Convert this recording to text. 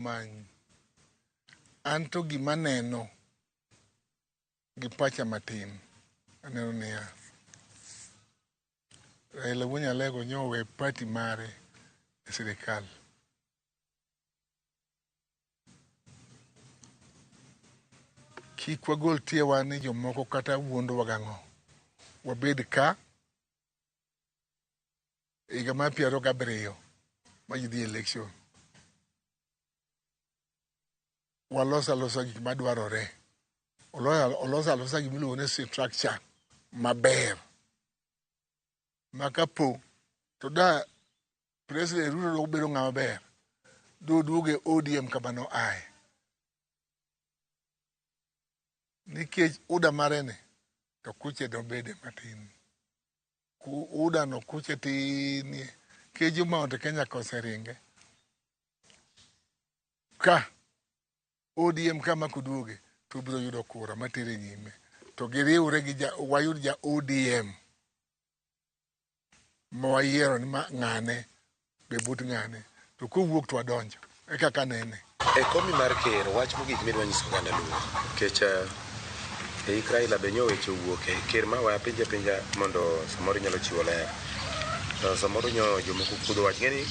Many. An to gima aneno gi pacha matin, aneno niya, Raila Wuo Nyalego nyo owe party mare e sirikal. Kik wagol tiewa ni jomoko kata wuondowa gang'o. Wabed ka higa mar 27 ma ji dhi election. Walos alosa gik madwarore. Olos alosa gima iluongo ni structure maber. Ma kapo to da President Ruto dok bedo ng'ama ber, doduogo e ODM kama noaye. Nikech UDA mare ni to kuche dobede matin. UDA no kuche tinie. Nikech jo Mount Kenya ka oseringe. Ka ODM ka ma koduoge to obiro yudo kura matere nyime. To giriwre gi ja, wayud ja ODM ma wayiero ni ma ng'ane be but ng'ane. To kowuok to wadonjo. E kaka anene. E komi mar ker, wach mogik midwa nyiso oganda Luo, nikech e ik Raila be nyo weche owuoke. Ker ma waya penja penja mondo samoro inyalo chiwo ler. Samoro nyo jomoko kudho wach. Ng'eni